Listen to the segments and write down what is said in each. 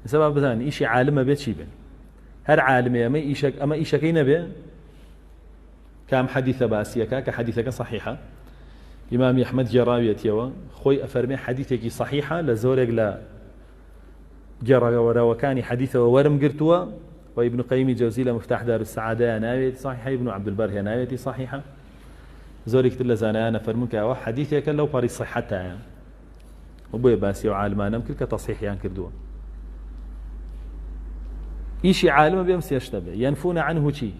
ئێستا با بزانین ئیشی عالمە بێ چی بێ هەر عالمێ ئەمە ئیشەک ئەمە ئیشەکەی نەبێ کام حەدیثە باسیەکە کە حەدیثەکە صحیحە ئیمامی ئەحمەد گێڕاویەتیەوە خۆی ئەفەرمێ حەدیثێکی صحیحە لە زۆرێک لە گێڕەوەرەوەکانی حەدیثەوە وەرم گرتووە و ابن قەیمی جەوزی لە مفتاح دار السعادە ناوێتی صحیحە ابن عبد البر هێناوێتی صحیحە زۆرێک تر لە زانایانە فەرموون کە ئەوە حەدیثێکە لەو پەڕی صحەتایە و بۆیە باسی ئەو عالمانەم کرد کە تەسحیحیان کردووە ئیشی عالمە بێم سێشتە بێ ينفون عنه چی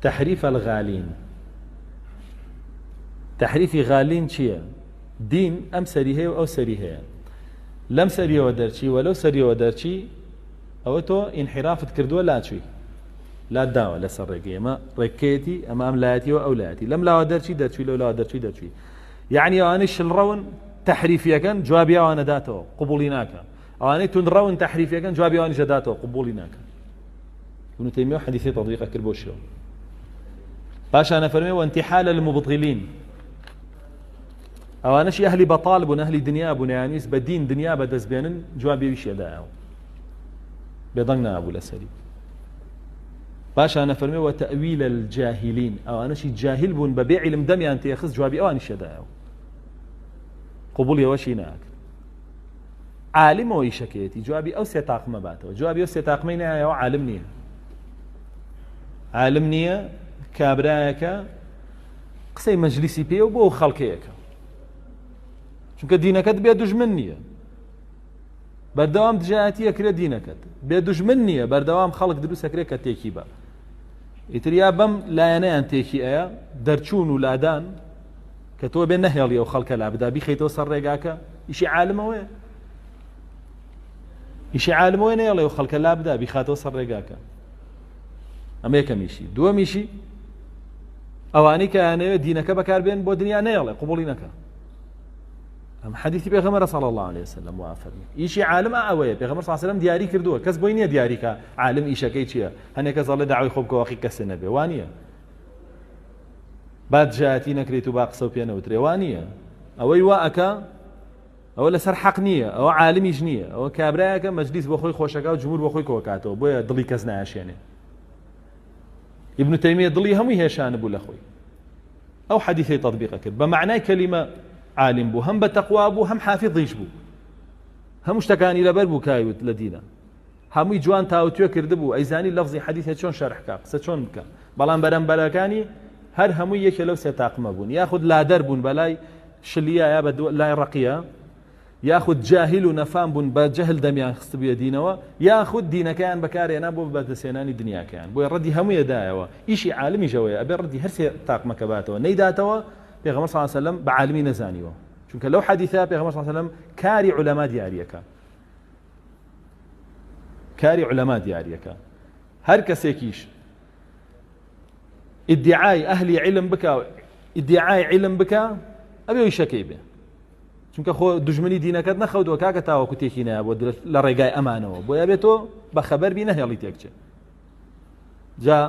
تحریف الغالین تحریفی غالین چییە دین ئەم سەری هەیە و ئەو سەری هەیە لەم سەریەوە دەرچی و لەو سەریەوە دەرچی ئەوە تۆ ئینحرافت کردووە لاچووی لات داوە لەسەر ڕێگەی ئەمە ڕێککەیەتی ئەمە ئەم لایەتیەوە ئەو لایەتی لەم لاوە دەرچی دەرچوی لەو لاوە دەرچوی دەرچوی یعنی ئەوانەی شلڕەون تەحریفیەکەن جوابی ئەوانە داتەوە قبوڵی ناکە ئەوانەی توندڕەون تەحریفیەکەن جوابی ئەوانیش دەداتەوە قبوڵی ناکە ابن تيمية حديثي تطبيق کرد بۆ شێوە پاشانە فەرمێ وانتحال المبطلين ئەوانەشی ئەهلی بەتاڵ بوون ئەهلی دنیا بوون یانیس بە دین دنیا بەدەست بێنن جوابی ئەویش ئەدایەوە بێدەنگ نابوو لەسەری پاشان ئەفەرمێ وتأویل الجاهلین ئەوانەشی جاهل بوون بە بێ عیلم دەمیان تێخست جوابی ئەوانیش ئەدایەوە قبوڵی ئەوەشی ناکرد عالمەوە ئیشەکەیەتی جوابی ئەو سێ تاقمە باتەوە جوابی ئەو سێ تاقمەی نایەوە عالم نییە عالم نییە کابرایەکە قسەی مەجلیسی پێ و بۆ خەڵکەیەکە چونکە دینەکەت بێ دوژمن نییە بەردەوام دژایەتی ئەکرێ دینەکەت بێ دوژمن نییە بەردەوام خەڵک دروست ئەکرێ کە تێکی بە ئیتر یا بەم لایەنەیان تێکی ئەیە دەرچوون و لادان کە تۆ بێ نەهێڵی ئەو خەڵکە لا بدا بیخەیتەوە سەر ڕێگاکە ئیشی عالمەوەیە ئیشی عالمەوەی نەیەڵێ و خەڵکە لا بدا بیخاتەوە سەر ڕێگاکە ئەمە یەکەمیشی دووەمیشی ئەوانەی کە یانەوێت دینەکە بەکاربێن بۆ دنیا نەیەڵێ قوبوڵی نەکە ئەم حەدیثی پێغەمبەرە صلی الله علیه وسلم وا فەرمی ئیشی عالم ئەوەیە پێغەمبەر صلی الله علیه وسلم دیاری کردووە کەس بۆی نییە دیاریکە عالم ئیشەکەی چییە هەنێک کەس ئەڵێ داوای خۆ بکە واقی کەسێ نەبێ وا نییە با دژایەتی نەکرێت و با قسە و پێ نەوترێ وا نییە ئەوەی وا ئەکا ئەوە لەسەر حەق نییە ئەوە عالمیش نییە ئەوە کابرایەکە مەجلیس بۆ خۆی خۆشەکە و جمهور بۆ خۆی کۆکاتەوە بۆیە دڵی کەس ناشێنێ ابن تەیمیە دڵی هەمووی هێشانە بوو لە خۆی ئەو حەدیثەی تەطبیق کرد بە مەعنای کەلیمە عالم بوو هەم بە تەقوا بوو هەم حافظیش بوو هەموو شتەکانی لەبەر بوو کایوت لە دینە هەمووی جوان تاوتوێ کردبوو ئەیزانی لەفزی حەدیثە چۆن شەرح بکە قسە چۆن بکە بەڵام بەرەمبەرەکانی هەر هەمووی یەکێ لەو سێ تاقمە بوون یاخود لادەر بوون بەلای شلیە یا بە لای ڕقیە یاخود جاهیل و نەفام بوون بە جەهل دەمیان خستبوویە دینەوە یاخود دینەکەیان بەکارهێنا بۆ بەدەستهێنانی دنیاکەیان بۆیە ڕەدی هەمووی دایەوە ئیشی عالمیش ئەوەیە ئەبێ ڕەدی هەر سێ تاقمەکە باتەوە نەیداتەوە پێغەمبەر صلی الله علیه وسلم بە عالمی نەزانیوە چونکە لەو حەدیثە پێغەمبەر صلی الله علیه وسلم کاری عولەما دیاریەکە کاری عولەما دیاریەکە هەر کەسێکیش ئیدعای ئەهلی علم بکە ئیدعای علم بکە ئەبێ ئیشەکەی بێ چونکە خۆ دوژمنی دینەکەت نەخەوتوە کاکە تاوەکو تێکی نایە بۆ لە ڕێگای ئەمانەوە بۆیە بێت تۆ بە خەبەر بی نەهێڵی تێکچێ جا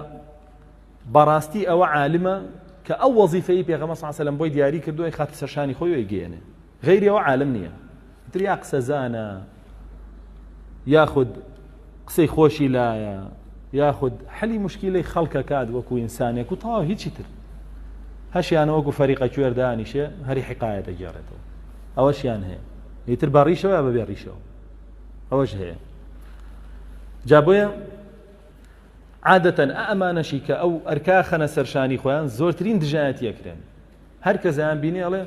بەڕاستی ئەوە عالمە کە ئەو وەزیفەی پێغەمبەر صلی الله علیه و سلم بۆی دیاری کردووە خاتە سەرشانی خۆی وی گەیەنێ غەیری ئەوە عالم نییە تر یا قسەزانە یاخود قسەی خۆشی لایە یاخود حەلی مشکیلەی خەڵکە کات وەکو ئینسانێک و تەواو هیچی تر هەشیانە وەکو فەریقە کوێر دانیشێ هەری حقایە دەگێڕێتەوە ئەوەشیان هەیە ئیتر بە ڕیشەوە یا بەبێ ڕیشەوە ئەوەش هەیە جا بۆیە عادەتەن ئەمانەشی کە ئەو ئەرکا خەنە سەرشانی خۆیان زۆرترین دژایەتی ئەکرێن هەر کەسیان بینی ئەڵێ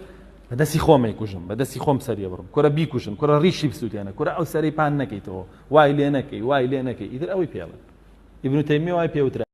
بە دەستی خۆم ئەیکوژم بە دەستی خۆم سەریە بڕم کورە بیکوژن کورە ڕیشی بسووتێنە کورە ئەو سەری پان نەکەیتەوە وای لێ نەکەی وای لێ نەکەی ئیتر ئەوەی پێڵێن ئیبن تەیمیە وای پێوترا.